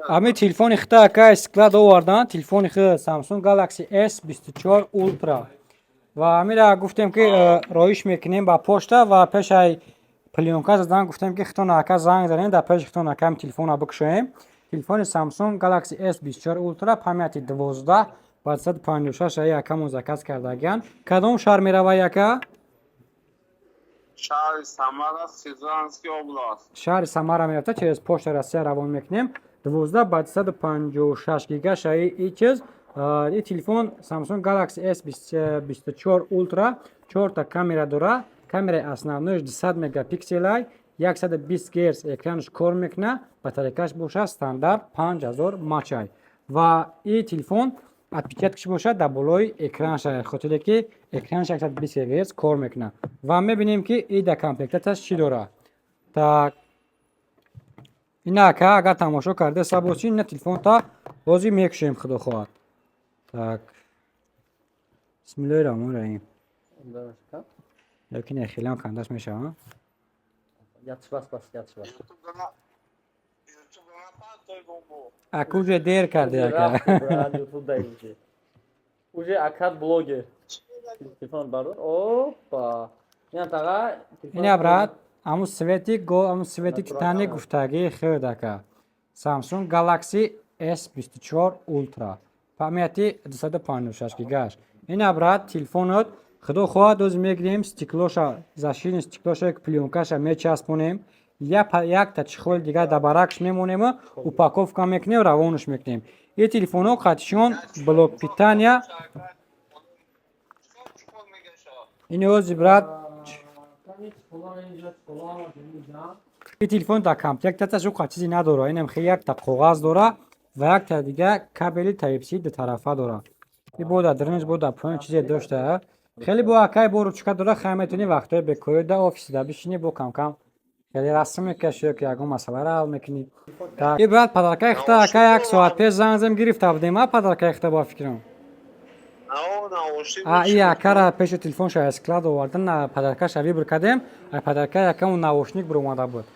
Ами телефони хита, ака, склад овардан, телефони хи Samsung Galaxy S24 Ultra. Ва амира гуфтем, ки роиш мекунем ба пошта ва пешай плёнка задан гуфтем, ки хитон, ака, занг занем, дар пеши хитон, ака, телефона бикушоем. Телефони Samsung Galaxy S24 Ultra, памяти 12 ба 156 аи акамон заказ кардагиян. Кадом шаҳр меравай, ака? Шаҳри Самара, Сызранский область. Шаҳри Самара мерафта, через Почта Россия равон мекунем. 12 ба 156 гига шаи и чиз, и телефон Samsung Galaxy S24 Ultra чорта камера дора. Камераи основной 200 мегапикселай, 120 герц экранаш кор мекуна, батарейкаш боша стандарт 5000 мАч-ай. Ва и телефон отпечаткаш бошад дар болои экранша, хотире ки экранаш 120 герц кор мекуна. Ва мебинем, ки и дар комплектаташ чӣ дора. Так, ина, ака, агар тамошо карда бошӣ, ина телефонта бозӣ мекушем, худо хоҳад. Так, бисмиллоҳи раҳмони раҳим. Лекин хелеам кандаш мешава. Ятишбас, бас, ятишбас. Ютуб напартой бомбу. Ака, уже дер карди, ака. Ютуб дай уже. Уже акат блогер. Телефон бардор. Опа. Ина таға. Ина, брат, аму цвети го, аму цвети Титаник гуфтагии худ, ака. Samsung Galaxy S24 Ultra. Памяти 256 гигаш. Ина, брат, телефонот, худо хоҳад, оз мегирем, стеклоша, защитный стеклоша, плёнкаша мечаспонем. Якта чехоли дигар дар баракш мемонем, упаковка мекунем, равонаш мекунем. И телефонҳо қатишон блок питания. Чикор мегаша? Ини ози, брат, и телефон дар комплектаташ уқа чизе надора. Инам хе якта коғаз дора ва якта дига кабели Type-C дутарафа дора. И бо дар дарунаш, бо дар поён чизе дошта. Хеле бо, акай, бо ручка дора, хай метавонӣ вақтҳои бекорӣ дар офисда бишинӣ, бо камкам хеле расм мекашӣ ё ки ягон масъаларо ҳал мекунӣ. И, брат, подаркаи хита, ака, як соат пеш занг зам, гирифта будем, а подаркаи хита бо фикрам. Наушник. А и акара пеши телефонша аз склад овардан, подаркаша выбор кардем, а подаркаи акамон наушник биромада буд.